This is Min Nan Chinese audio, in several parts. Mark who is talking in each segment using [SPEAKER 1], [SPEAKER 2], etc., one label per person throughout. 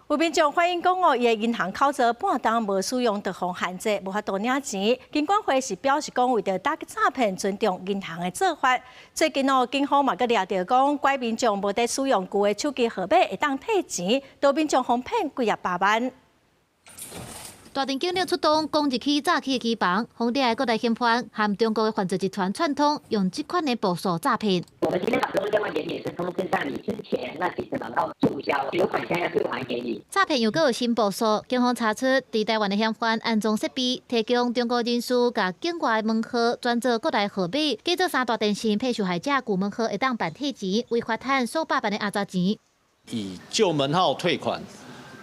[SPEAKER 1] 有民眾反映講哦，伊的銀行口座半冬無使用，就予限制，無法度領錢。金管會是表示講，為著打擊詐騙，尊重銀行的做法。最近哦，警方嘛閣掠著講，拐民眾無佇使用舊的手機號碼會當退錢，予民眾予騙幾仔百萬。
[SPEAKER 2] 大田警力出動，攻入去詐欺的機房，予掠的國內嫌犯和中國的犯罪集團串通，用這款的步數詐騙。
[SPEAKER 3] 我們今天打這通電話給你，是通知在你之前那幾次門號註銷，有款項要退還給你。
[SPEAKER 2] 詐騙又閣有新步數，警方查出，佇台灣的嫌犯安裝設備，提供中國人士共境外門號轉做國內號碼，假做三大電信騙受害者舊門號會當辦退錢，違法趁數百萬的阿雜錢。
[SPEAKER 4] 以舊門號退款，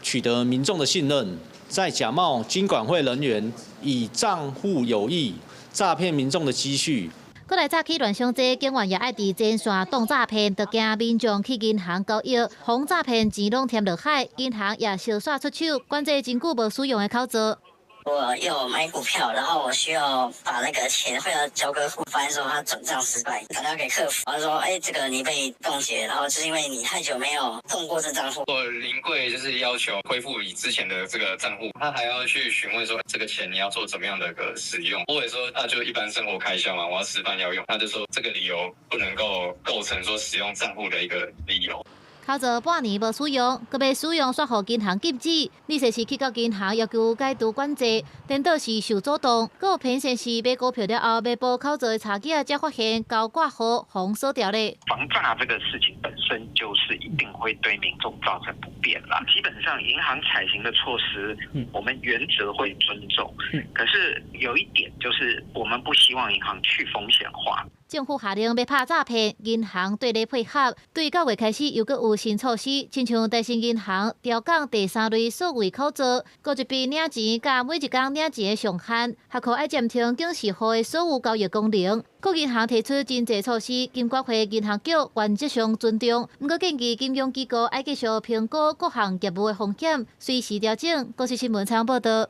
[SPEAKER 4] 取得民眾的信任。再假冒金管會人員，以賬戶有異詐騙民眾的積蓄。
[SPEAKER 2] 閣來詐欺亂傷濟，警員也愛佇前線擋詐騙，就驚民眾去銀行交易，予詐騙錢攏添落海，銀行也相紲出手，管制真久無使用的口座。
[SPEAKER 5] 我有買股票，然後我需要把那個錢匯到交割戶，發現說他轉賬失敗，打電話給客服，他說：哎，這個你被凍結，然後就是因為你太久沒有動過這賬戶。
[SPEAKER 6] 我臨櫃就是要求恢復你之前的這個賬戶，他還要去詢問說這個錢你要做怎麼樣的個使用，我也說那就一般生活開銷嘛，我要吃飯要用，他就說這個理由不能夠構成說使用賬戶的一個理由。
[SPEAKER 2] 口座半年無使用，閣欲使用，煞予銀行禁止。你若是去到銀行要求解除管制，顛倒是受阻擋。閣有騙線是買股票了後，欲補口座的查囝才發現交掛號予鎖掉咧。
[SPEAKER 7] 防詐這個事情本身就是一定會對民眾造成不便啦。基本上銀行採行的措施，我們原則會尊重。可是有一點就是，我們不希望銀行去風險化。
[SPEAKER 2] 政府下令欲拍詐騙，銀行對咧配合。對9月開始又閣有新措施，親像台新銀行調降第三類數位口座，閣一筆領錢佮每一工領錢的上限，還可愛暫停警示戶的所有交易功能。各銀行提出真濟措施，金管會銀行局原則上尊重，毋過建議金融機構愛繼續評估各項業務的風險，隨時調整。國視新聞採訪報導。